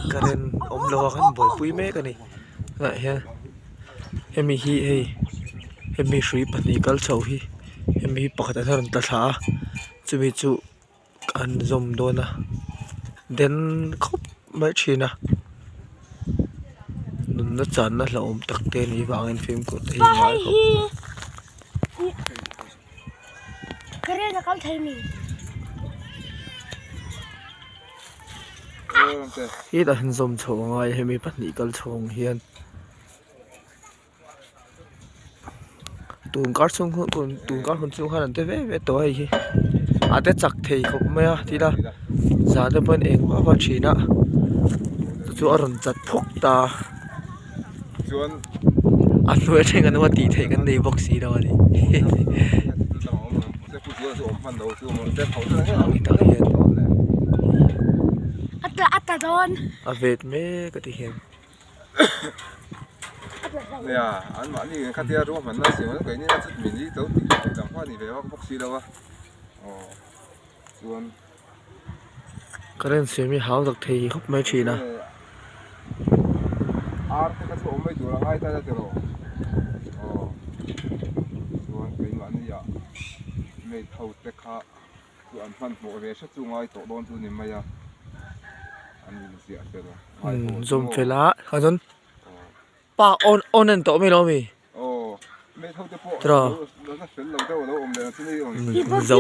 Current awm lo a kan buaipui mek a ni tunah hian hemi hi hei hemi hrui pahnih kal chho hi hemi hi pakhat an rawn tla thla a chumi chu an zawm dawn a den khawp mai thin a nunna channa hlauhawm tak te anih vangin fimkhur te hi a ngai khawp. Hetah hian zawm chho a ngai a hemi pahnih kal chhawng hian tun kar chhung hun tun kar hun chhung khan an ti ve ve tawh a hei hi a te chak thei khawp mai a tin a zan te pawhin eng vak a thin a chu chu a rawn chat phawk ta a hnuai atangin kan awm a tih theih kan nei bawk si lo a ni a vet mek a ti hian. Nia an mahni in khatia ruahmanna a siam keini a chut min hi to tih theih dang pawh a ni ve vak bawk si lo a aw chuan. Current siam hi hau tak thei khawp mai thin a. Ar te kha chu awm mai tur a ngai ta a tiraw aw chuan keimahni ah mate ho te kha chu an hmanhmawh ve hret chu ngai tawh dawn chu ni mai a an inziah fel a ngai haw chu Zawm fel a kha chuan pa on on a ni tawh mai lo ami aw mate ho te pawh Tiraw lo la fel lo deuh a lo awm leh ang chu ni zo.